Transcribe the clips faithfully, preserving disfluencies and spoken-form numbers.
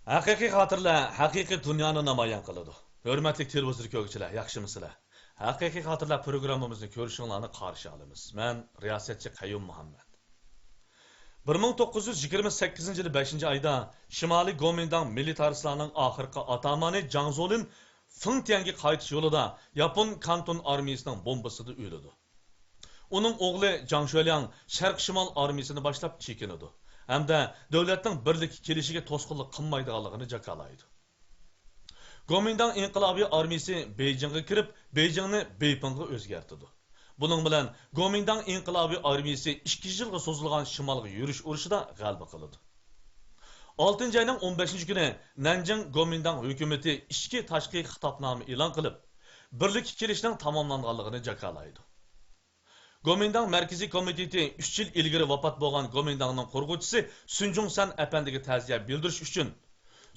ھەقىقىي خاتىرىلەر ھەقىقىي دۇنيانى نامايان قىلىدۇ. ھۆرمەتلىك تېلېۋىزور كۆرگۈچىلەر، ياخشىمۇسىلەر؟ ھەقىقىي خاتىرىلەر پروگراممىمىزنى كۆرۈشۈڭلارنى قارشى ئالىمىز. مەن رىياسەتچى قەييۇم مۇھەممەد. بىر مىڭ توققۇز يۈز يىگىرمە سەككىزىنچى يىلى بەشىنچى ئايدا شىمالىي گومىنداڭ مىلىتارىستلارنىڭ ئاخىرقى ئاتامانى جاڭ زولىن فېڭتيەنگە قايتىش يولىدا ياپون كانتون ئارمىيىسىنىڭ بومبىسىدا ئۆلىدۇ. ئۇنىڭ ئوغلى جاڭ شۆلياڭ شەرق شىمال ئارمىيىسىنى باشلاپ چېكىنىدۇ ھەمدە دۆلەتنىڭ بىرلىككە كېلىشىگە توسقۇنلۇق قىلمايدىغانلىقىنى جاكارلايدۇ. گومىنداڭ ئىنقىلابىي ئارمىيىسى بېيجىڭغا كىرىپ، بېيجىڭنى بېيپىڭغا ئۆزگەرتىدۇ. بۇنىڭ بىلەن گومىنداڭ ئىنقىلابىي ئارمىيىسى ئىككى يىلغا سوزۇلغان شىمالغا يۈرۈش ئۇرۇشىدا غەلىبە قىلىدۇ. ئالتىنچى ئاينىڭ ئون بەشىنچى كۈنى نەنجىڭ گومىنداڭ ھۆكۈمىتى ئىچكى تاشقى خىتابنامە ئېلان قىلىپ، بىرلىككە كېلىشنىڭ تاماملانغانلىقىنى جاكارلايدۇ. گومىنداڭ مەركىزىي كومىتېتى ئۈچ يىل ئىلگىرى ۋاپات بولغان گومىنداڭنىڭ قۇرغۇچىسى سۈن جۇڭسەن ئەپەندىگە تەزىيە بىلدۈرۈش ئۈچۈن،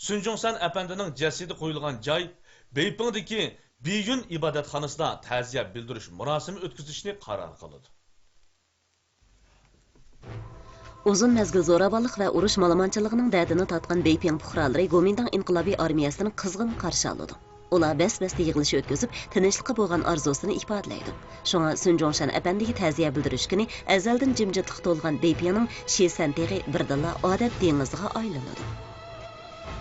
سۈن جۇڭسەن ئەپەندىنىڭ جەسىتى قويۇلغان جاي بېيپىڭدىكى بىيۈن ئىبادەتخانىسىدا تەزىيە بىلدۈرۈش مۇراسىمى ئۆتكۈزۈشنى قارار قىلىدۇ. ئۇزۇن مەزگىل زوراۋانلىق ۋە ئۇرۇش مالىمانچىلىقىنىڭ دەردىنى تارتقان بېيپىڭ پۇقرالىرى گومىنداڭ ئىنقىلابىي ئارمىيەسىنى قىزغىن قارشى ئالىدۇ. ئۇلار بەس-بەستە يىغىلىش ئۆتكۈزۈپ، تىنچلىققا بولغان ئارزۇسىنى ئىپادىلەيدۇ. شۇڭا سۈن جۇڭشەن ئەپەندىگە تەزىيە بىلدۈرۈش كۈنى ئەزەلدىن جىمجىتلىققا تولغان بېيپىڭنىڭ شىسەن تېغى بىردىنلا ئادەت دېڭىزىغا ئايلىنىدۇ.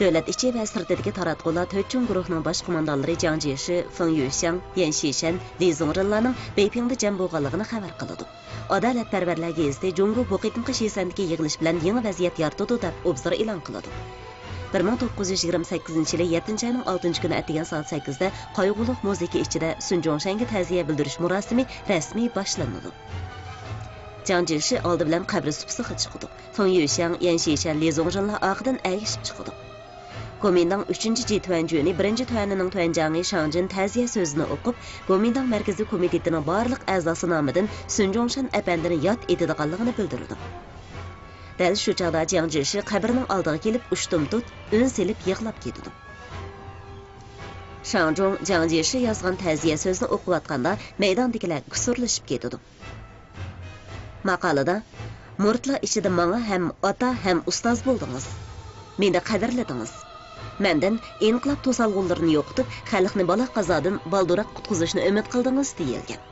دۆلەت ئىچى ۋە سىرتىدىكى تاراتقۇلار تۆت چوڭ گۇرۇھنىڭ باش قوماندانلىرى جياڭ جيېشى، فېڭ يۈشياڭ، يەن شىشەن، لى زۇڭرىنلارنىڭ بېيپىڭدا جەم بولغانلىقىنى خەۋەر قىلىدۇ. ئادالەتپەرۋەرلەر گېزىتى جۇڭگو بۇ قېتىمقى شىسەندىكى يىغىلىش بىلەن يېڭى ۋەزىيەت يارىتىدۇ دەپ ئوبزور ئېلان قىلىدۇ. بىر مىڭ توققۇز يۈز يىگىرمە سەككىزىنچى يىلى يەتتىنچى ئاينىڭ ئالتىنچى كۈنى ئەتىگەن سائەت سەككىزدە قايغۇلۇق مۇزىكا ئىچىدە سۈن جۇڭشەنگە تەزىيە بىلدۈرۈش مۇراسىمى رەسمىي باشلىنىدۇ. جياڭ جيېشى ئالدى بىلەن قەبرە سۇپىسىغا چىقىدۇ. فېڭ يۈشياڭ، يەن شىشەن، لى زۇڭرىنلار ئارقىدىن ئەگىشىپ چىقىدۇ. گومىنداڭ ئۈچىنچى جى تۈەنجۈنى بىرىنچى تۈەنىنىڭ تۈەنجاڭى شاڭجىن تەزىيە سۆزىنى ئوقۇپ، گومىنداڭ مەركىزىي كومىتېتىنىڭ بارلىق ئەزاسى نامىدىن سۈن جۇڭشەن ئەپەندىنى ياد ئېتىدىغانلىقىنى بىلدۈرىدۇ. دەل شۇ چاغدا جياڭ جيېشى قەبرىنىڭ ئالدىغا كېلىپ، ئۇشتۇمتۇت ئۈن سېلىپ يىغلاپ كېتىدۇ. شاڭجۇڭ جياڭ جيېشى يازغان تەزىيە سۆزىنى ئوقۇۋاتقاندا، مەيداندىكىلەر گۇسۇرلىشىپ كېتىدۇ. ماقالىدا، مۇرىتلار ئىچىدە ماڭا ھەم ئاتا، ھەم ئۇستاز بولدىڭىز. مېنى قەدىرلىدىڭىز. مەندىن ئىنقىلاب توسالغۇلىرىنى يوقىتىپ، خەلقنى بالا-قازادىن بالدۇرراق قۇتقۇزۇشنى ئۈمىد قىلدىڭىز، دېيىلگەن.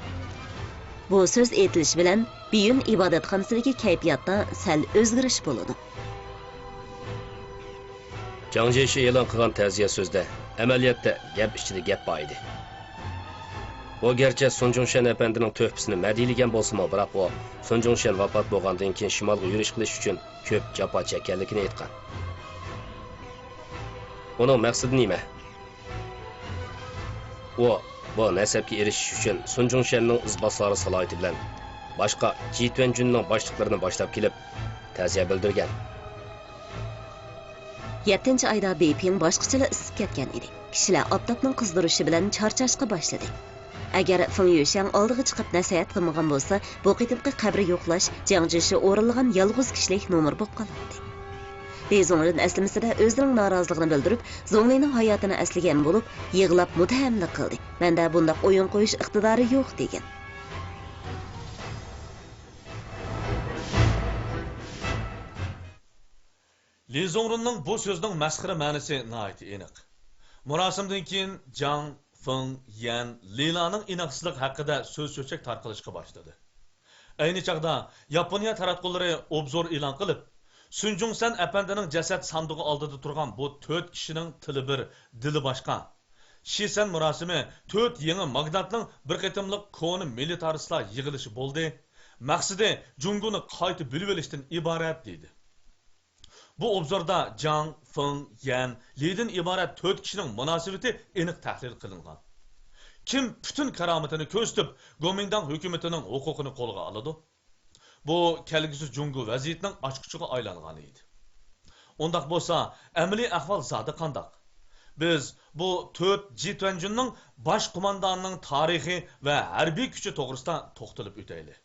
بۇ سۆز ئېيتىلىشى بىلەن بىيۈن ئىبادەتخانىسىدىكى كەيپىياتتا سەل ئۆزگىرىش بولىدۇ. جاڭ جيېشى ئېلان قىلغان تەزىيە سۆزىدە ئەمەلىيەتتە گەپ ئىچىدە گەپ بار ئىدى. ئۇ گەرچە سۇن جۇڭشەن ئەپەندىنىڭ تۆھپىسىنى مەدھىيلىگەن بولسىمۇ، بىراق ئۇ سۇن جۇڭشەن ۋاپات بولغاندىن كېيىن شىمالغا يۈرۈش قىلىش ئۈچۈن كۆپ جاپا چەككەنلىكىنى ئېيتقان. ئۇنىڭ مەقسىتى نېمە؟ ئۇ بۇ نەسەبكە ئېرىشىش ئۈچۈن سۇن جۇڭشەننىڭ ئىزباسارى سالاھىيىتى بىلەن باشقا جى تۈەنجۈننىڭ باشلىقلىرىنى باشلاپ كېلىپ، تەزىيە بىلدۈرگەن. يەتتىنچى ئايدا بېيپىڭ باشقىچىلا ئىسسىپ كەتكەن ئىدى. كىشىلەر ئاپتاپنىڭ قىزدۇرۇشى بىلەن چارچاشقا باشلىدى. ئەگەر فېڭ يۈشياڭ ئالدىغا چىقىپ نەسىھەت قىلمىغان بولسا، بۇ قېتىمقى قەبرە يوقلاش جياڭ جيېشى ئورۇنلىغان يالغۇز كىشىلىك نومۇر بولۇپ قالاتتى. لى زۇڭرىن ئەسلىمىسىدە ئۆزىنىڭ نارازىلىقىنى بىلدۈرۈپ، زۇڭلىنىڭ ھاياتىنى ئەسلىگەن بولۇپ، يىغلاپ مۇتتەھەملىك قىلدى. مەندە بۇنداق ئويۇن قويۇش ئىقتىدارى يوق، دېگەن. لى زۇڭرىننىڭ بۇ سۆزىنىڭ مەسخىرە مەنىسى ناھايىتى ئېنىق. مۇراسىمدىن كېيىن جاڭ، فېڭ، يەن، لىلارنىڭ ئىناقسىزلىقى ھەققىدە سۆز-چۆچەك تارقىلىشقا باشلىدى. ئەينى چاغدا ياپونىيە تاراتقۇلىرى ئوبزور ئېلان قىلىپ، سۈن جۇڭسەن ئەپەندىنىڭ جەسەت ساندۇقى ئالدىدا تۇرغان بۇ تۆت كىشىنىڭ تىلى بىر، دىلى باشقا. شىسەن مۇراسىمى تۆت يېڭى ماگناتنىڭ بىر قېتىملىق كونا مىلىتارىستلار يىغىلىشى بولدى. مەقسىتى جۇڭگونى قايتا بۆلۈۋېلىشتىن ئىبارەت، دېدى. بۇ ئوبزوردا جاڭ، فېڭ، يەن، لىدىن ئىبارەت تۆت كىشىنىڭ مۇناسىۋىتى ئېنىق تەھلىل قىلىنغان. كىم پۈتۈن كارامىتىنى كۆرسىتىپ، گومىنداڭ ھۆكۈمىتىنىڭ ھوقۇقىنى قولغا ئالىدۇ؟ بۇ كەلگۈسى جۇڭگو ۋەزىيىتىنىڭ ئاچقۇچىغا ئايلانغان ئىدى. ئۇنداق بولسا، ئەمەلىي ئەھۋال زادى قانداق؟ بىز بۇ تۆت جى تۈەنجۈننىڭ باش قوماندانىنىڭ تارىخى ۋە ھەربىي كۈچى توغرىسىدا توختىلىپ ئۆتەيلى.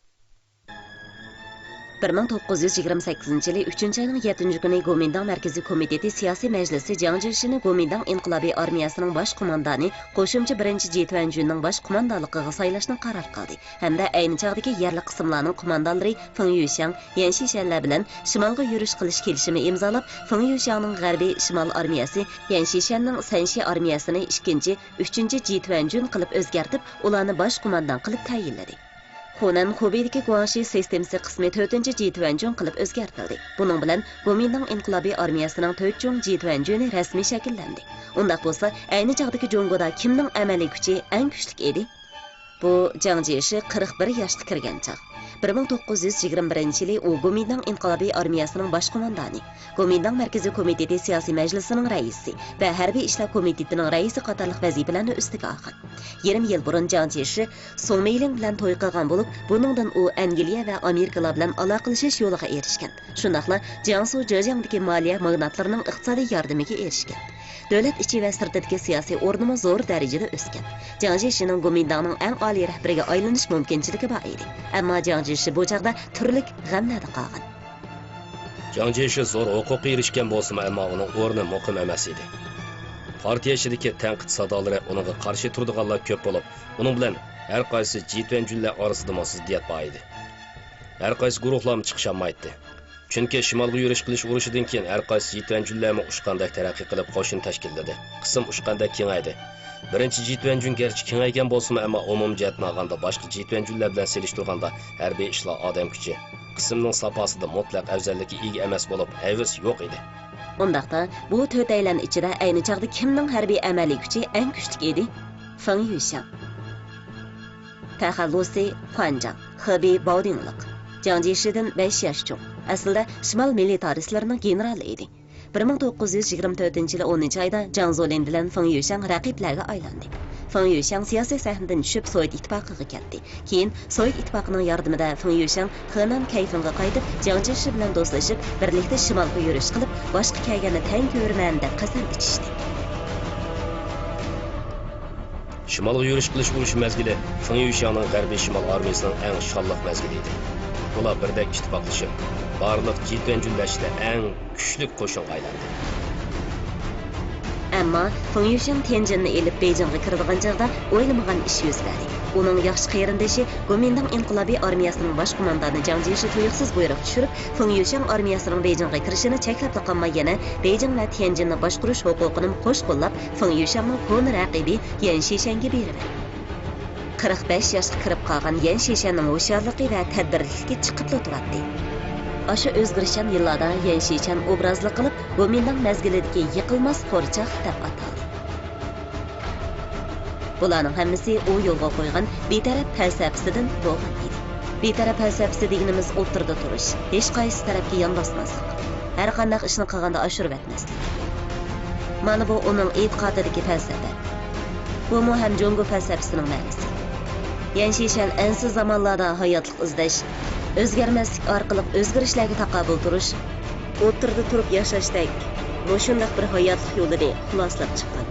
بىر مىڭ توققۇز يۈز يىگىرمە سەككىزىنچى يىلى ئۈچىنچى ئاينىڭ يەتتىنچى كۈنى گومىنداڭ مەركىزىي كومىتېتى سىياسىي مەجلىسى جياڭ جيېشىنى گومىنداڭ ئىنقىلابىي ئارمىيەسىنىڭ باش قوماندانى، قوشۇمچە بىرىنچى جىتۈەنجۈننىڭ باش قوماندانلىقىغا سايلاشنى قارار قىلدى ھەمدە ئەينى چاغدىكى يەرلىك قىسىملارنىڭ قوماندانلىرى فېڭ يۈشياڭ، يەن شىشەنلەر بىلەن شىمالغا يۈرۈش قىلىش كېلىشىمى ئىمزالاپ، فېڭ يۈشياڭنىڭ غەربىي شىمال ئارمىيەسى، يەن شىشەننىڭ سەنشى ئارمىيەسىنى ئىككىنچى، ئۈچىنچى جىتۈەنجۈن قىلىپ ئۆزگەرتىپ، ئۇلارنى باش قوماندان قىلىپ تەيىنلىدى. خۇنەن خۇبېيدىكى گۇاڭشى سىستېمىسى قىسمى تۆتىنچى جىتۈەنجۈن قىلىپ ئۆزگەرتىلدى. بۇنىڭ بىلەن گومىنداڭ ئىنقىلابىي ئارمىيەسىنىڭ تۆت چوڭ جىتۈەنجۈنى رەسمىي شەكىللەندى. ئۇنداق بولسا، ئەينى چاغدىكى جۇڭگودا كىمنىڭ ئەمەلىي كۈچى ئەڭ كۈچلۈك ئىدى؟ بۇ جياڭ جيېشى قىرىق بىر ياشقا كىرگەن چاغ. بىر مىڭ توققۇز يۈز يىگىرمە بىرىنچى يىلى ئۇ گومىنداڭ ئىنقىلابىي ئارمىيەسىنىڭ باش قوماندانى، گومىنداڭ مەركىزىي كومىتېتى سىياسىي مەجلىسىنىڭ رەئىسى ۋە ھەربىي ئىشلار كومىتېتىنىڭ رەئىسى قاتارلىق ۋەزىپىلەرنى ئۈستىگە ئالغان. يېرىم يىل بۇرۇن جياڭ جيېشى سۇڭ مېيلىڭ بىلەن توي قىلغان بولۇپ، بۇنىڭدىن ئۇ ئەنگلىيە ۋە ئامېرىكىلار بىلەن ئالاقىلىشىش يولىغا ئېرىشكەن. شۇنداقلا جياڭسۇ جېجياڭدىكى مالىيە ماگناتلىرىنىڭ ئىقتىسادىي ياردىمىگە ئېرىشكەن. دۆلەت ئىچى ۋە سىرتىدىكى سىياسىي ئورنىمۇ زور دەرىجىدە ئۆسكەن. جياڭ جيېشىنىڭ گومىنداڭنىڭ ئەڭ ئالىي رەھبىرىگە ئايلىنىش مۇمكىنچىلىكى بار ئىدى. ئەمما جياڭ جيېشى بۇ چاغدا تۈرلۈك غەملەردە قالغان. جياڭ جيېشى زور ھوقۇققا ئېرىشكەن بولسىمۇ، ئەمما ئۇنىڭ ئورنى مۇقىم ئەمەس ئىدى. پارتىيە ئىچىدىكى تەنقىد سادالىرى ئۇنىڭغا قارشى تۇرىدىغانلار كۆپ بولۇپ، ئۇنىڭ بىلەن ھەر قايسى جىتۈەنجۈنلەر ئارىسىدىمۇ زىددىيەت بار ئىدى. ھەر قايسى گۇرۇھلارمۇ چىقىشالمايتتى. چۈنكى شىمالغا يۈرۈش قىلىش ئۇرۇشىدىن كېيىن ھەر قايسى جىتۈەنجۈنلەرمۇ ئۇچقاندەك تەرەققىي قىلىپ، قوشۇن تەشكىللىدى. قىسىم ئۇچقاندەك كېڭەيدى. بىرىنچى جىتۈەنجۈن گەرچە كېڭەيگەن بولسىمۇ، ئەمما ئومۇمىي جەھەتتىن ئالغاندا باشقا جىتۈەنجۈنلەر بىلەن سېلىشتۇرغاندا ھەربىي ئىشلار ئادەم كۈچى، قىسىمنىڭ ساپاسىدا مۇتلەق ئەۋزەللىككە ئىگە ئەمەس بولۇپ، ھەۋىسى يوق ئىدى. ئۇنداقتا، بۇ تۆتەيلەن ئىچىدە ئەينى چاغدا كىمنىڭ ھەربىي ئەمەلىي كۈچى ئەڭ كۈچلۈك ئىدى؟ فېڭ يۈشياڭ. تەخەللۇسى، خۇەنجاڭ، خېبېي باۋدىڭلىق. جياڭ جيېشىدىن بەش ياش چوڭ. ئەسلىدە شىمال مىلىتارىستلىرىنىڭ گېنېرالى ئىدى. بىر مىڭ توققۇز يۈز يىگىرمە تۆتىنچى يىلى ئونىنچى ئايدا جياڭ زولىن بىلەن فېڭ يۈشياڭ رەقىبلەرگە ئايلاندى. فېڭ يۈشياڭ سىياسىي سەھنىدىن چۈشۈپ، سوۋېت ئىتتىپاقىغا كەتتى. كېيىن سوۋېت ئىتتىپاقىنىڭ ياردىمىدە فېڭ يۈشياڭ خېنەن كەيفىڭغا قايتىپ، جياڭ جيېشى بىلەن دوستلىشىپ، بىرلىكتە شىمالغا يۈرۈش قىلىپ، باشقا كەلگەننى تەڭ كۆرىمەن دەپ قەسەم ئىچىشتى. شىمالغا يۈرۈش قىلىش ئۇرۇشى مەزگىلى فېڭ يۈشياڭنىڭ غەربىي شىمال ئارمىيىسىنىڭ ئەڭ شانلىق مەزگىلى ئىدى. ئۇلار بىردەك ئىتتىپاقلىشىپ، بارلىق جىتۈەنجۈنلەر ئىچىدە ئەڭ كۈچلۈك قوشۇنغا ئايلاندى. ئەمما فېڭ يۈشياڭ تيەنجىننى ئېلىپ بېيجىڭغا كىرىدىغان چاغدا ئويلىمىغان ئىش يۈز بەردى. ئۇنىڭ ياخشى قېرىندىشى گومىنداڭ ئىنقىلابىي ئارمىيەسىنىڭ باش قوماندانى جياڭ جيېشى تۇيۇقسىز بۇيرۇق چۈشۈرۈپ، فېڭ يۈشياڭ ئارمىيەسىنىڭ بېيجىڭغا كىرىشىنى چەكلەپلا قالماي، يەنە بېيجىڭ ۋە تيەنجىننى باشقۇرۇش ھوقۇقىنىمۇ قوش قوللاپ، فېڭ يۈشياڭنىڭ كونا رەقىبى يەن شىشەنگە بېرىۋەردى. قىرىق بەش ياشقا كىرىپ قالغان يەن شىشەننىڭ ھوشيارلىقى ۋە تەدبىرلىكلىكى چىقىپلا تۇراتتى. ئاشۇ ئۆزگىرىشچان يىللاردا يەن شىشەن ئوبرازلىق قىلىپ، گومىنداڭ مەزگىلىدىكى يىقىلماس قورچاق دەپ ئاتالدى. بۇلارنىڭ ھەممىسى ئۇ يولغا قويغان بىتەرەپ پەلسەپىسىدىن بولغان ئىدى. بىتەرەپ پەلسەپىسى دېگىنىمىز ئوتتۇرىدا تۇرۇش، ھېچقايسى تەرەپكە يان باسماسلىق، ھەرقانداق ئىشنى قىلغاندا ئاشۇرۇۋەتمەسلىك. مانا بۇ ئۇنىڭ ئېتىقادىدىكى پەلسەپە. بۇمۇ ھەم جۇڭگو پەلسەپىسىنىڭ مەنىسى. يەن شىشەن ئەنسىز زامانلاردا ھاياتلىق ئىزدەش، ئۆزگەرمەسلىك ئارقىلىق ئۆزگىرىشلەرگە تاقابىل تۇرۇش، ئوتتۇرىدا تۇرۇپ ياشاشتەك مۇشۇنداق بىر ھاياتلىق يولىنى خۇلاسىلاپ چىققان.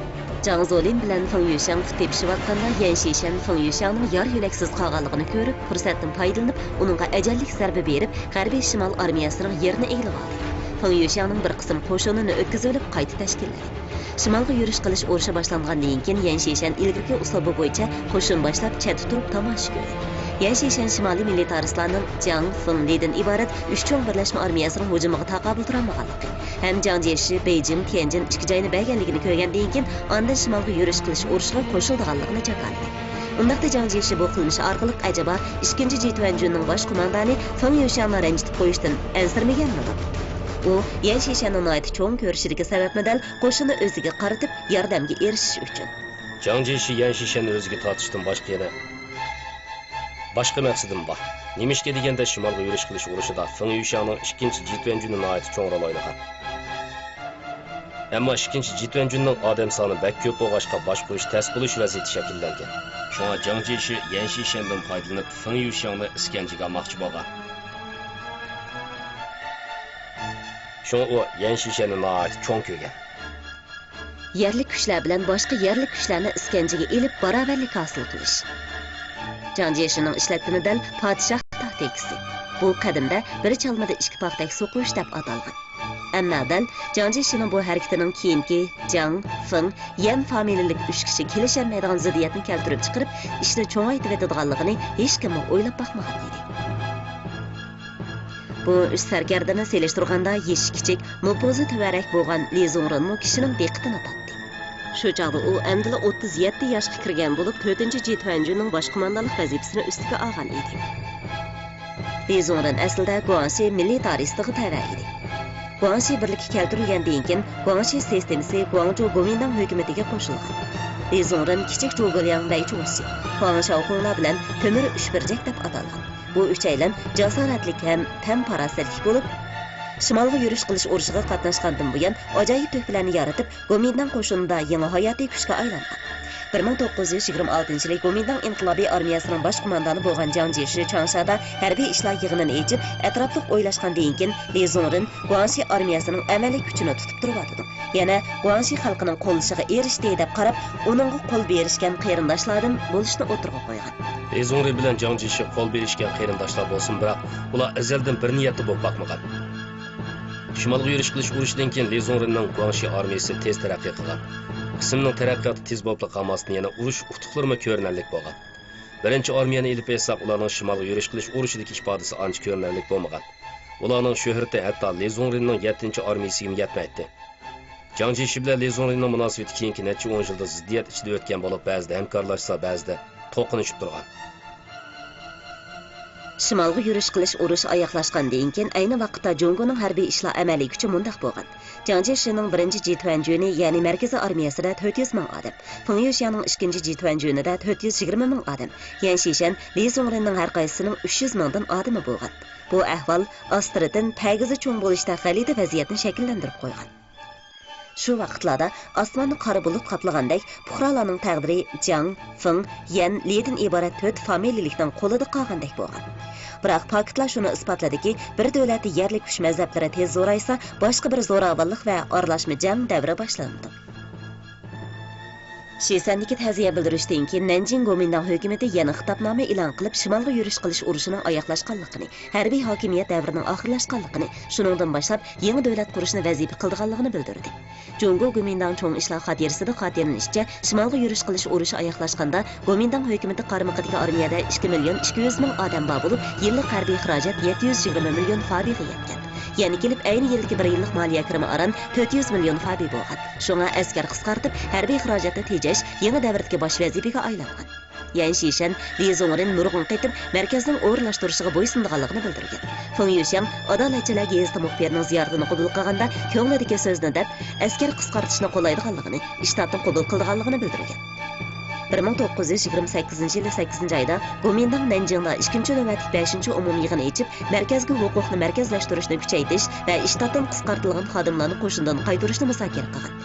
جاڭ زولىن بىلەن فېڭ يۈشياڭ تېپىشىۋاتقاندا، يەن شىشەن فېڭ يۈشياڭنىڭ يار يۆلەكسىز قالغانلىقىنى كۆرۈپ، پۇرسەتتىن پايدىلىنىپ، ئۇنىڭغا ئەجەللىك زەربە بېرىپ، غەربىي شىمال ئارمىيەسىنىڭ يېرىنى ئىگىلىۋالدى. فېڭ يۈشياڭنىڭ بىر قىسىم قوشۇنىنى ئۆتكۈزۈۋېلىپ، قايتا تەشكىللىدى. شىمالغا يۈرۈش قىلىش ئۇرۇشى باشلانغاندىن كېيىن، يەن شىشەن ئىلگىرىكى ئۇسلۇبى بويىچە قوشۇن باشلاپ، چەتتە تۇرۇپ تاماشا كۆردى. يەن شىشەن شىمالىي مىلىتارىستلارنىڭ جياڭ، فېڭ، لىدىن ئىبارەت ئۈچ چوڭ بىرلەشمە ئارمىيەسىنىڭ ھۇجۇمىغا تاقابىل تۇرالمىغانلىقى ھەم جياڭ جيېشى بېيجىڭ، تيەنجىن ئىككى جاينى بەرگەنلىكىنى كۆرگەندىن كېيىن، ئاندىن شىمالغا يۈرۈش قىلىش ئۇرۇشىغا قوشۇلىدىغانلىقىنى جاكارلىدى. ئۇنداقتا جياڭ جيېشى بۇ قىلمىشى ئارقىلىق ئەجەبا ئىككىنچى جىتۈەنجۈننىڭ باش قوماندانى فېڭ يۈشياڭنى رەنجىتىپ قويۇشتىن ئەنسىرىمىگەنمىدۇ؟ ئۇ يەن شىشەننى ناھايىتى چوڭ كۆرۈشىدىكى سەۋەبمۇ دەل قوشۇننى ئۆزىگە قارىتىپ ياردەمگە ئېرىشىش ئۈچۈن. جياڭ جيېشى يەن شىشەننى ئۆزىگە تارتىشتىن باشقا يەنە باشقا مەقسىتىم بار. نېمىشقا دېگەندە، شىمالغا يۈرۈش قىلىش ئۇرۇشىدا فېڭ يۈشياڭنىڭ ئىككىنچى جىتۈەنجۈنى ناھايىتى چوڭ رول ئوينىغان. ئەمما ئىككىنچى جىتۈەنجۈننىڭ ئادەم سانى بەك كۆپ بولغاچقا، باشقۇرۇش تەس بولۇش ۋەزىيىتى شەكىللەنگەن. شۇڭا جياڭ جيېشى يەن شىشەندىن پايدىلىنىپ، فېڭ يۈشياڭنى ئىسكەنجىگە ئالماقچى بولغان. شۇڭا ئۇ يەن شىشەننى ناھايىتى چوڭ كۆرگەن. يەرلىك كۈچلەر بىلەن باشقا يەرلىك كۈچلەرنى ئىسكەنجىگە ئېلىپ، باراۋەرلىك ھاسىل قىلىش. جياڭ جيېشىنىڭ ئىشلەتكىنى دەل پادىشاھ تاكتىكىسى. بۇ قەدىمدە بىر چالمىدا ئىككى پاختەك سوقۇش دەپ ئاتالغان. ئەمما دەل جاڭ جيېشىنىڭ بۇ ھەرىكىتىنىڭ كېيىنكى جاڭ، فېڭ، يەن فامىلىلىك ئۈچ كىشى كېلىشەلمەيدىغان زىددىيەتنى كەلتۈرۈپ چىقىرىپ، ئىشنى چوڭايتىۋېتىدىغانلىقىنى ھېچكىممۇ ئويلاپ باقمىغان ئىدى. بۇ ئۈچ سەركەردىنى سېلىشتۇرغاندا يېشى كىچىك، نوپۇزى تۆۋەنرەك بولغان لى زۇڭرېنمۇ كىشىنىڭ دىققىتىنى تارتتى. شۇ چاغدا ئۇ ئەمدىلا ئوتتۇز يەتتە ياشقا كىرگەن بولۇپ، تۆتىنچى جى تۈەنجۈننىڭ باش قوماندانلىق ۋەزىپىسىنى ئۈستىگە ئالغان ئىدى. لى زۇڭرېن ئەسلىدە گۇاڭشى مىللىي دارىستىغا تەۋە ئىدى. گۇاڭشى بىرلىككە كەلتۈرۈلگەندىن كېيىن، گۇاڭشى سىستېمىسى گۇاڭجۇ گومىنداڭ ھۆكۈمىتىگە قوشۇلغان. لى زۇڭرېن كىچىك جۇ گېلياڭ ۋەي چۇڭشى، ھۇاڭ شاۋخۇڭلار بىلەن تۆمۈر ئۈچبۈرجەك دەپ ئاتالغان. بۇ ئۈچەيلەن جاسارەتلىك ھەم تەم پاراسەتلىك بولۇپ، شىمالغا يۈرۈش قىلىش ئۇرۇشىغا قاتناشقاندىن بۇيان، ئاجايىپ تۆھپىلەرنى يارىتىپ، گومىنداڭ قوشۇنىدا يېڭى ھاياتىي كۈچكە ئايلانغان. بىر مىڭ توققۇز يۈز يىگىرمە ئالتىنچى يىلى گومىنداڭ ئىنقىلابىي ئارمىيەسىنىڭ باش قوماندانى بولغان جياڭ جيېشى چاڭشادا ھەربىي ئىشلار يىغىنىنى ئېچىپ، ئەتراپلىق ئويلاشقاندىن كېيىن، لى زۇڭرېن گۇاڭشى ئارمىيەسىنىڭ ئەمەلىي كۈچىنى تۇتۇپ تۇرۇۋاتىدۇ. يەنە گۇاڭشى خەلقىنىڭ قوللىشىغا ئېرىشتى دەپ قاراپ، ئۇنىڭغا قول بېرىشكەن قېرىنداشلاردىن بولۇشىنى ئوتتۇرىغا قويغان. لى زۇڭرېن بىلەن جياڭ جيېشى قول بېرىشكەن قېرىنداشلار بولسىمۇ، بىراق ئۇلار ئەزەلدىن بىر نىيەتتە بولۇپ باقمىغان. شىمالغا يۈرۈش قىلىش ئۇرۇشىدىن كېيىن لى زۇڭرېننىڭ گۇاڭشى ئارمىيەسى تېز تەرەققىي قىلغان. قىسىمنىڭ تەرەققىياتى تېز بولۇپلا قالماستىن، يەنە ئۇرۇش ئۇتۇقلىرىمۇ كۆرۈنەرلىك بولغان. بىرىنچى ئارمىيەنى ئېلىپ ئېيتساق، ئۇلارنىڭ شىمالغا يۈرۈش قىلىش ئۇرۇشىدىكى ئىپادىسى ئانچە كۆرۈنەرلىك بولمىغان. ئۇلارنىڭ شۆھرىتى ھەتتا لى زۇڭرېننىڭ يەتتىنچى ئارمىيەسىگىمۇ يەتمەيتتى. جياڭ جيېشى بىلەن لى زۇڭرېننىڭ مۇناسىۋىتى كېيىنكى نەچچە ئون يىلدا زىددىيەت ئىچىدە ئۆتكەن بولۇپ، بەزىدە ھەمكارلاشسا، بەزىدە توقۇنۇشۇپ تۇرغان. شىمالغا يۈرۈش قىلىش ئۇرۇشى ئاياغلاشقاندىن كېيىن، ئەينى ۋاقىتتا جۇڭگونىڭ ھەربىي ئىشلار ئەمەلىي كۈچى مۇنداق بولغان. جياڭ جيېشىنىڭ بىرىنچى جى تۈەنجۈنى، يەنى مەركىزىي ئارمىيەسىدە تۆت يۈز مىڭ ئادەم، فېڭ يۈشياڭنىڭ ئىككىنچى جى تۈەنجۈنىدە تۆت يۈز يىگىرمە مىڭ ئادەم، يەن شىشەن، لى زۇڭرېننىڭ ھەر قايسىسىنىڭ ئۈچ يۈز مىڭدىن ئادىمى بولغان. بۇ ئەھۋال ئاستىرتىن تەگىزى چوڭ بولۇشتا غەلىتە ۋەزىيەتنى شەكىللەندۈرۈپ قويغان. شۇ ۋاقىتلاردا ئاسماننى قارا بۇلۇت قاپلىغاندەك، پۇقرالارنىڭ تەقدىرى جياڭ، فېڭ، يەن، لىدىن ئىبارەت تۆت فامىلىلىكنىڭ قولىدا قالغاندەك بولغان. بىراق، پاكىتلار شۇنى ئىسپاتلىدىكى، بىر دۆلەتتە يەرلىك كۈچ مەزھەپلىرى تېز زورايسا، باشقا بىر زوراۋانلىق ۋە ئارىلاشما جەڭ دەۋرى باشلىنىدۇ. شىسەندىكى تەزىيە بىلدۈرۈشتىن كېيىن، نەنجىڭ گومىنداڭ ھۆكۈمىتى يەنە خىتابنامە ئېلان قىلىپ، شىمالغا يۈرۈش قىلىش ئۇرۇشىنىڭ ئاياغلاشقانلىقىنى، ھەربىي ھاكىمىيەت دەۋرىنىڭ ئاخىرلاشقانلىقىنى، شۇنىڭدىن باشلاپ يېڭى دۆلەت قۇرۇشنى ۋەزىپە قىلىدىغانلىقىنى بىلدۈردى. جۇڭگو گومىنداڭ چوڭ ئىشلار خاتىرىسىدە خاتىرىلىنىشىچە، شىمالغا يۈرۈش قىلىش ئۇرۇشى ئاياغلاشقاندا، گومىنداڭ ھۆكۈمىتى قارمىقىدىكى ئارمىيەدە ئىككى مىليون ئىككى يۈز مىڭ ئادەم بار بولۇپ، يىللىق ھەربىي خىراجەت يەتتە يۈز يىگىرمە مىليون فابىغا يەتكەن. يەنە كېلىپ، ئەينى يىلدىكى بىر يىللىق مالىيە كىرىمى ئاران تۆت يۈز مىليون فابى بولغان. شۇڭا ئەسكەر قىسقارتىپ، ھەربىي خىراجەتنى تېجەش يېڭى دەۋردىكى باش ۋەزىپىگە ئايلانغان. يەن شىشەن لى زۇڭرىن نۇرغۇن قېتىم مەركەزنىڭ ئورۇنلاشتۇرۇشىغا بويسۇنىدىغانلىقىنى بىلدۈرگەن. فېڭ يۈشياڭ ئادالەتچىلەر گېزىتى مۇخبىرىنىڭ زىيارىتىنى قوبۇل قىلغاندا، كۆڭلىدىكى سۆزنى دەپ، ئەسكەر قىسقارتىشنى قوللايدىغانلىقىنى، ئىشتاتنى قوبۇل قىلىدىغانلىقىنى بىلدۈرگەن. بىر مىڭ توققۇز يۈز يىگىرمە سەككىزىنچى يىلى سەككىزىنچى ئايدا گومىنداڭ نەنجىڭدا ئىككىنچى نۆۋەتلىك بەشىنچى ئومۇمىي يىغىن ئېچىپ، مەركەزگە ھوقۇقنى مەركەزلەشتۈرۈشنى كۈچەيتىش ۋە ئىشتاتتىن قىسقارتىلغان خادىملارنى قوشۇندىن قايتۇرۇشنى مۇزاكىرە قىلغان.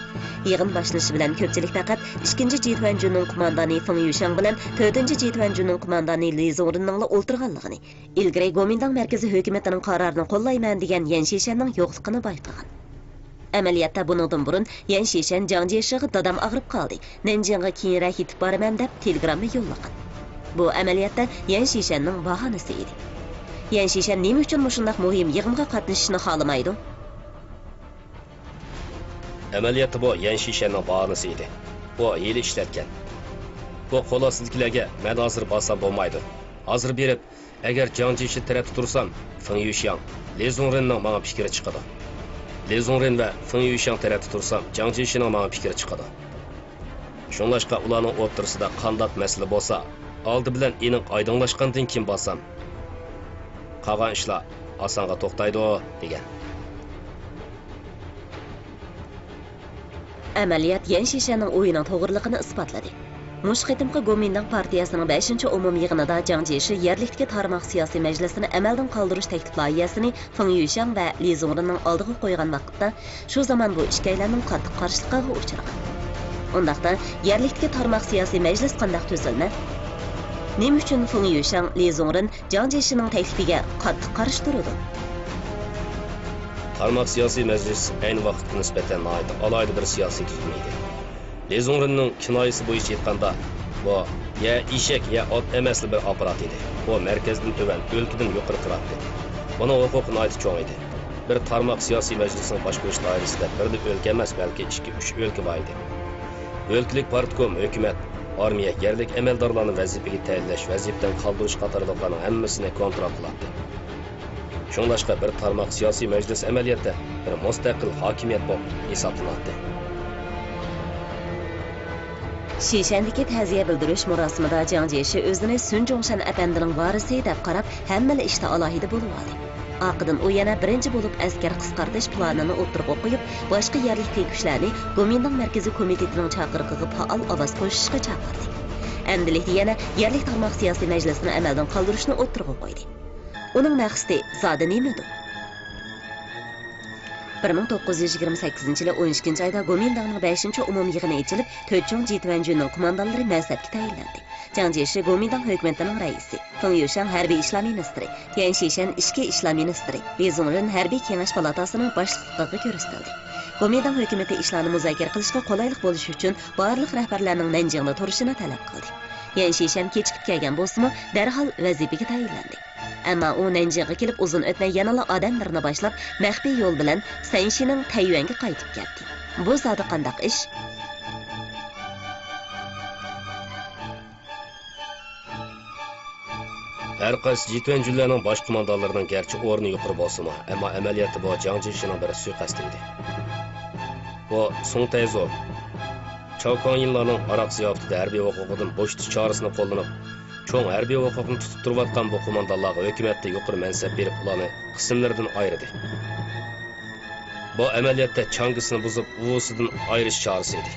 يىغىن باشلىنىشى بىلەن كۆپچىلىك پەقەت ئىككىنچى جى تۈەنجۈننىڭ قوماندانى فېڭ يۈشياڭ بىلەن تۆتىنچى جى تۈەنجۈننىڭ قوماندانى لى زۇڭرىننىڭلا ئولتۇرغانلىقىنى، ئىلگىرى گومىنداڭ مەركىزىي ھۆكۈمىتىنىڭ قارارىنى قوللايمەن دېگەن يەن شىشەننىڭ يوقلۇقىنى بايقىغان. ئەمەلىيەتتە بۇنىڭدىن بۇرۇن يەن شىشەن جاڭ جيېشىغا دادام ئاغرىپ قالدى، نەنجىڭغا كېيىنرەك يېتىپ بارىمەن دەپ تېلېگرامما يوللىغان. بۇ ئەمەلىيەتتە يەن شىشەننىڭ باھانىسى ئىدى. يەن شىشەن نېمە ئۈچۈن مۇشۇنداق مۇھىم يىغىنغا قاتنىشىشنى خالىمايدۇ؟ ئەمەلىيەتتە بۇ يەن شىشەننىڭ باھانىسى ئىدى. ئۇ ھىيلە ئىشلەتكەن. بۇ قول ئاستىدىكىلەرگە مەن ھازىر بارسام بولمايدۇ. ھازىر بېرىپ، ئەگەر جاڭ جيېشى تەرەپتە تۇرسام، فېڭ يۈشياڭ، لى زۇڭرىننىڭ ماڭا پىكرى چىقىدۇ. لى زۇڭرىن ۋە فېڭ يۈشياڭ تەرەپتە تۇرسام، جاڭ جيېشىنىڭ ماڭا پىكرى چىقىدۇ. شۇڭلاشقا ئۇلارنىڭ ئوتتۇرىسىدا قانداق مەسىلە بولسا، ئالدى بىلەن ئېنىق ئايدىڭلاشقاندىن كېيىن بارسام، قالغان ئىشلار ئاسانغا توختايدۇ، دېگەن. ئەمەلىيەت يەن شىشەننىڭ ئويىنىڭ توغرىلىقىنى ئىسپاتلىدى. مۇشۇ قېتىمقى گومىنداڭ پارتىيەسىنىڭ بەشىنچى ئومۇمىي يىغىنىدا جاڭ جيېشى يەرلىكتىكى تارماق سىياسىي مەجلىسىنى ئەمەلدىن قالدۇرۇش تەكلىپ لايىھەسىنى فېڭ يۈشياڭ ۋە لى زۇڭرىننىڭ ئالدىغا قويغان ۋاقىتتا، شۇ زامان بۇ ئىككىيلەننىڭ قاتتىق قارشىلىقىغا ئۇچرىغان. ئۇنداقتا، يەرلىكتىكى تارماق سىياسىي مەجلىس قانداق تۈزۈلمە؟ نېمە ئۈچۈن فېڭ يۈشياڭ، لى زۇڭرىن جاڭ جيېشىنىڭ تەكلىپىگە قاتتىق قارشى تۇرىدۇ؟ تارماق سىياسىي مەجلىس ئەينى ۋاقىتقا نىسبەتەن ناھايىتى ئالاھىدە بىر سىياسىي تۈزۈلمە ئىدى. لى زۇڭرىننىڭ كىنايىسى بويىچە ئېيتقاندا، بۇ يا ئېشەك، يا ئات ئەمەسلا بىر ئاپپارات ئىدى. ئۇ مەركەزدىن تۆۋەن، ئۆلكىدىن يۇقىرى تۇراتتى. بۇنىڭ ھوقۇقى ناھايىتى چوڭ ئىدى. بىر تارماق سىياسىي مەجلىسنىڭ باشقۇرۇش دائىرىسىدە بىردە ئۆلكە ئەمەس، بەلكى ئىككى، ئۈچ ئۆلكە بار ئىدى. ئۆلكىلىك پارتكوم، ھۆكۈمەت، ئارمىيە، يەرلىك ئەمەلدارلارنى ۋەزىپىگە تەيىنلەش، ۋەزىپىدىن قالدۇرۇش قاتارلىقلارنىڭ ھەممىسىنى كونترول قىلاتتى. شۇڭلاشقا بىر تارماق سىياسىي مەجلىس ئەمەلىيەتتە بىر مۇستەقىل ھاكىمىيەت بولۇپ ھېسابلىناتتى. شىشەندىكى تەزىيە بىلدۈرۈش مۇراسىمىدا جياڭ جيېشى ئۆزىنى سۈن جۇڭشەن ئەپەندىنىڭ ۋارىسى دەپ قاراپ، ھەممىلا ئىشتا ئالاھىدە بولۇۋالدى. ئارقىدىن ئۇ يەنە بىرىنچى بولۇپ ئەسكەر قىسقارتىش پىلانىنى ئوتتۇرىغا قويۇپ، باشقا يەرلىك تىككۈچىلەرنى گومىنداڭ مەركىزىي كومىتېتىنىڭ چاقىرىقىغا پائال ئاۋاز قوشۇشقا چاقىردى. ئەمدىلىكتە يەنە يەرلىك تارماق سىياسىي مەجلىسىنى ئەمەلدىن قالدۇرۇشنى ئوتتۇرىغا قويدى. ئۇنىڭ مەقسىتى زادى نېمىدۇ؟ بىر مىڭ توققۇز يۈز يىگىرمە سەككىزىنچى يىلى ئون ئىككىنچى ئايدا گومىنداڭنىڭ بەشىنچى ئومۇميىغىنى ئېچىلىپ، تۆت چوڭ جىتۈەنجۈننىڭ قوماندانلىرى مەنسەپكە تەيىنلەندى. جياڭ جيېشى گومىنداڭ ھۆكۈمىتىنىڭ رەئىسى، فېڭ يۈشەڭ ھەربىي ئىشلار مىنىستىرى، يەن شىشەن ئىچكى ئىشلار مىنىستىرى، لى زۇڭرېن ھەربىي كېڭەش پالاتاسىنىڭ باشلىقلىقىغا كۆرسىتىلدى. گومىنداڭ ھۆكۈمىتى ئىشلارنى مۇزاكىرە قىلىشقا قولايلىق بولۇشى ئۈچۈن بارلىق رەھبەرلەرنىڭ نەنجىڭدا تۇرۇشىنى تەلەپ قىلدى. يەن شىشەن كېچىكىپ كەلگەن بولسىمۇ، دەرھال ۋەزىپىگە تەيىنلەندى. ئەمما ئۇ نەنجىڭغا كېلىپ ئۇزۇن ئۆتمەي يەنىلا ئادەملىرىنى باشلاپ، مەخپىي يول بىلەن سەنشىنىڭ تەييۈەنگە قايتىپ كەتتى. بۇ زادى قانداق ئىش؟ ھەر قايسى جىتۈەنجۈنلەرنىڭ باش قوماندانلىرىنىڭ گەرچە ئورنى يۇقىرى بولسىمۇ، ئەمما ئەمەلىيەتتە بۇ جياڭ جيېشىنىڭ بىر سۇيىقەستى ئىدى. بۇ سۇڭ تەيزۇ، چاۋ كاڭيىنلارنىڭ ھاراق زىياپىتىدە ھەربىي ھوقۇقىدىن بوشىتىش چارىسىنى قوللىنىپ، چوڭ ھەربىي ھوقۇقنى تۇتۇپ تۇرۇۋاتقان بۇ قوماندانلارغا ھۆكۈمەتتە يۇقىرى مەنسەپ بېرىپ، ئۇلارنى قىسىملىرىدىن ئايرىدى. بۇ ئەمەلىيەتتە چاڭگىسىنى بۇزۇپ، ئۇۋىسىدىن ئايرىش چارىسى ئىدى.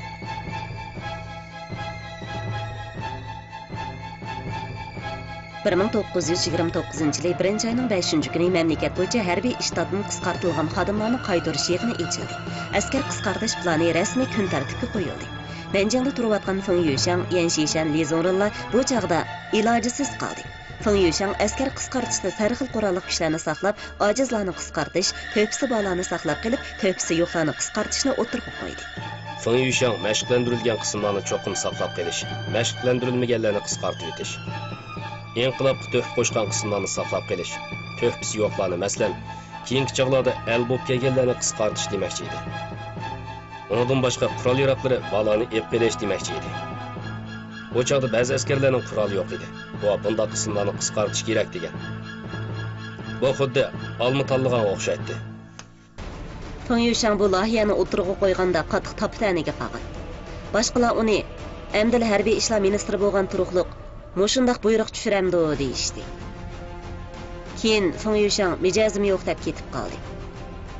بىر مىڭ توققۇز يۈز يىگىرمە توققۇزىنچى يىلى بىرىنچى ئاينىڭ بەشىنچى كۈنى مەملىكەت بويىچە ھەربىي ئىشتاتتىن قىسقارتىلغان خادىملارنى قايتۇرۇش يىغىنى ئېچىلدى. ئەسكەر قىسقارتىش پىلانى رەسمىي كۈن تەرتىپكە قويۇلدى. نەنجىڭدا تۇرۇۋاتقان فېڭ يۈشەڭ، يەن شىشەن، لى زۇڭرېنلار بۇ چاغدا ئىلاجىسىز قالدى. فېڭ يۈشەڭ ئەسكەر قىسقارتىشتا ھەر خىل قوراللىق كۈچلەرنى ساقلاپ، ئاجىزلارنى قىسقارتىش، تۆھپىسى بارلارنى ساقلاپ قېلىپ، تۆھپىسى يوقلارنى قىسقارتىشنى ئوتتۇرىغا قويدى. فېڭ يۈشەڭ مەشىقلەندۈرۈلگەن قىسىملارنى چوقۇم ساقلاپ قېلىش، مەشىقلەندۈرۈلمىگەنلەرنى قىسقارتىۋېتىش، ئىنقىلابقا تۆھپە قوشقان قىسىملارنى ساقلاپ قېلىش، تۆھپىسى يوقلارنى، مەسىلەن، كېيىنكى چاغلاردا ئەل بولۇپ كەلگەنلەرنى قىسقارتىش دېمەكچى ئىدى. ئۇنىڭدىن باشقا قورال-ياراغلىرى بارلارنى ئېلىپ قېلىش دېمەكچى ئىدى. ئۇ چاغدا بەزى ئەسكەرلەرنىڭ قورالى يوق ئىدى. بۇ بۇنداق قىسىملارنى قىسقارتىش كېرەك دېگەن. بۇ خۇددى ئالما تاللىغانغا ئوخشايتتى. فېڭ يۈشەڭ بۇ لايىھەنى ئوتتۇرىغا قويغاندا قاتتىق تاپا-تەنىگە قالغان. باشقىلار ئۇنى، ئەمدىلا ھەربىي ئىشلار مىنىستىرى بولغان تۇرۇقلۇق، مۇشۇنداق بۇيرۇق چۈشۈرەمدۇ دېيىشتى. كېيىن فېڭ يۈشەڭ مىجەزىم يوق دەپ كېتىپ قالدى.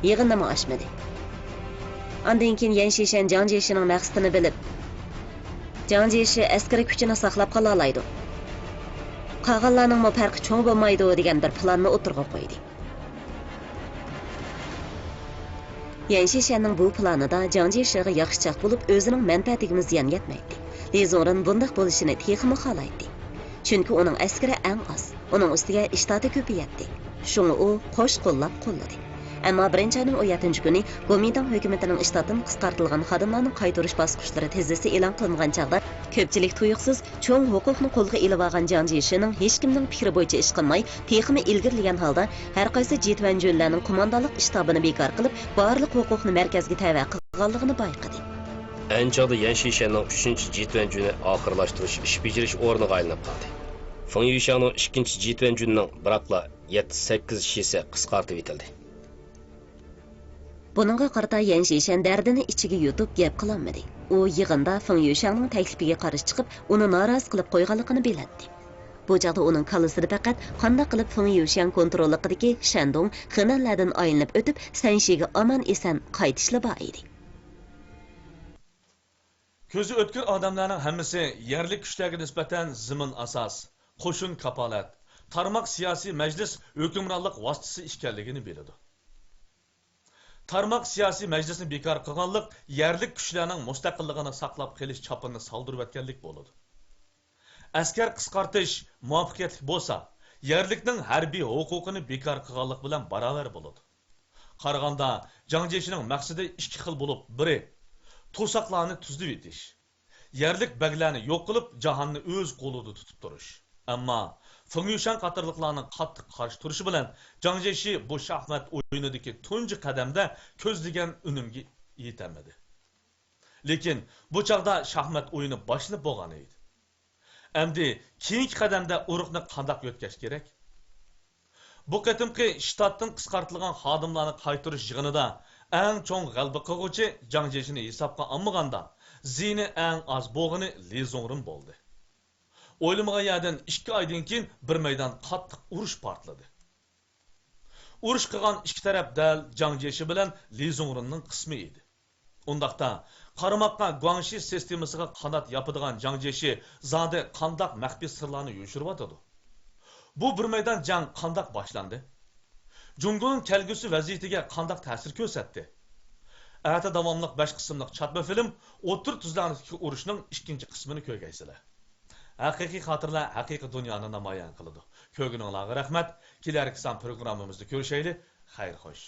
يىغىننىمۇ ئاچمىدى. ئاندىن كېيىن يەن شىشەن جاڭ جيېشىنىڭ مەقسىتىنى بىلىپ، جاڭ جيېشى ئەسكىرىي كۈچىنى ساقلاپ قالالايدۇ، قالغانلارنىڭمۇ پەرقى چوڭ بولمايدۇ دېگەن بىر پىلاننى ئوتتۇرىغا قويدى. يەن شىشەننىڭ بۇ پىلانىدا جاڭ جيېشىغا ياخشىچاق بولۇپ، ئۆزىنىڭ مەنپەئەتىگىمۇ زىيان يەتمەيتتى. لى زۇڭرېن بۇنداق بولۇشىنى تېخىمۇ خالايتتى. چۈنكى ئۇنىڭ ئەسكىرى ئەڭ ئاز، ئۇنىڭ ئۈستىگە ئىشتاتى كۆپىيەتتى. شۇڭا ئۇ قوش قوللاپ قوللىدى. ئەمما بىرىنچى ئاينىڭ ئون يەتتىنچى كۈنى گومىنداڭ ھۆكۈمىتىنىڭ ئىشتاتتىن قىسقارتىلغان خادىملارنى قايتۇرۇش باسقۇچلىرى تىزىسى ئېلان قىلىنغان چاغدا، كۆپچىلىك تۇيۇقسىز چوڭ ھوقۇقنى قولغا ئېلىۋالغان جاڭ جيېشىنىڭ ھېچكىمنىڭ پىكرى بويىچە ئىش قىلماي، تېخىمۇ ئىلگىرىلىگەن ھالدا ھەر قايسى جىتۈەنجۈنلەرنىڭ قوماندانلىق ئىشتابىنى بىكار قىلىپ، بارلىق ھوقۇقنى مەركەزگە تەۋە قىلغانلىقىنى بايقىدى. ئەينى چاغدا يەن شىشەننىڭ ئۈچىنچى جىتۈەنجۈنى ئاخىرلاشتۇرۇش ئىش بېجىرىش ئورنىغا ئايلىنىپ قالدى. فېڭ يۈشەڭنىڭ ئىككىنچى جىتۈەنجۈنىنىڭ بىراقلا يەتتە، سەككىز شىسى قىسقارتىۋېتىلدى. بۇنىڭغا قارىتا يەن شىشەن دەردىنى ئىچىگە يۇتۇپ گەپ قىلالمىدى. ئۇ يىغىندا فېڭ يۈشەڭنىڭ تەكلىپىگە قارشى چىقىپ، ئۇنى نارازى قىلىپ قويغانلىقىنى بىلەتتى. بۇ چاغدا ئۇنىڭ كاللىسىدا پەقەت قانداق قىلىپ فېڭ يۈشەڭ كونتروللۇقىدىكى شەندۇڭ، خېنەنلەردىن ئايلىنىپ ئۆتۈپ، سەنشىگە ئامان-ئېسەن قايتىشلا بار ئىدى. كۆزى ئۆتكۈر ئادەملەرنىڭ ھەممىسى يەرلىك كۈچلەرگە نىسبەتەن زېمىن ئاساس، قوشۇن كاپالەت، تارماق سىياسىي مەجلىس ھۆكۈمرانلىق ۋاسىتىسى ئىكەنلىكىنى بىلىدۇ. تارماق سىياسىي مەجلىسنى بىكار قىلغانلىق يەرلىك كۈچلەرنىڭ مۇستەقىللىقىنى ساقلاپ قېلىش چاپىنىنى سالدۇرۇۋەتكەنلىك بولىدۇ. ئەسكەر قىسقارتىش مۇۋەپپەقىيەتلىك بولسا، يەرلىكنىڭ ھەربىي ھوقۇقىنى بىكار قىلغانلىق بىلەن باراۋەر بولىدۇ. قارىغاندا، جاڭ جيېشىنىڭ مەقسىتى ئىككى خىل بولۇپ، بىرى، توساقلارنى تۈزلىۋېتىش. يەرلىك بەگلەرنى يوق قىلىپ، جاھاننى ئۆز قولىدا تۇتۇپ تۇرۇش. ئەمما فېڭ يۈشەن قاتارلىقلارنىڭ قاتتىق قارشى تۇرۇشى بىلەن جاڭ جيېشى بۇ شاھمات ئويۇنىدىكى تۇنجى قەدەمدە كۆزلىگەن ئۈنۈمگە يېتەلمىدى. لېكىن بۇ چاغدا شاھمات ئويۇنى باشلىنىپ بولغان ئىدى. ئەمدى كېيىنكى قەدەمدە ئۇرۇقنى قانداق يۆتكەش كېرەك؟ بۇ قېتىمقى شتاتتىن قىسقارتىلغان خادىملارنى قايتۇرۇش يىغىنىدا ئەڭ چوڭ غەلىبە قىلغۇچى جاڭ جيېشىنى ھېسابقا ئالمىغاندا، زىيىنى ئەڭ ئاز بولغىنى لى زۇڭرېن بولدى. ئويلىمىغان يەردىن ئىككى ئايدىن كېيىن بىر مەيدان قاتتىق ئۇرۇش پارتلىدى. ئۇرۇش قىلغان ئىككى تەرەپ دەل جاڭ جيېشى بىلەن لى زۇڭرېننىڭ قىسمى ئىدى. ئۇنداقتا، قارىماققا گۇاڭشى سىستېمىسىغا قانات ياپىدىغان جاڭ جيېشى زادى قانداق مەخپىي سىرلارنى يوشۇرۇۋاتىدۇ؟ بۇ بىر مەيدان جەڭ قانداق باشلاندى؟ جۇڭگونىڭ كەلگۈسى ۋەزىيىتىگە قانداق تەسىر كۆرسەتتى؟ ئەتە داۋاملىق بەش قىسىملىق چاتما فىلىم ئوتتۇرا تۈزلەڭلىكتىكى ئۇرۇشنىڭ ئىككىنچى قىسمىنى كۆرگەيسىلەر. ھەقىقىي خاتىرىلەر ھەقىقىي دۇنيانى نامايان قىلىدۇ. كۆرگىنىڭلارغا رەھمەت. كېلەركى سان پروگراممىمىزدا كۆرۈشەيلى. خەير خوش.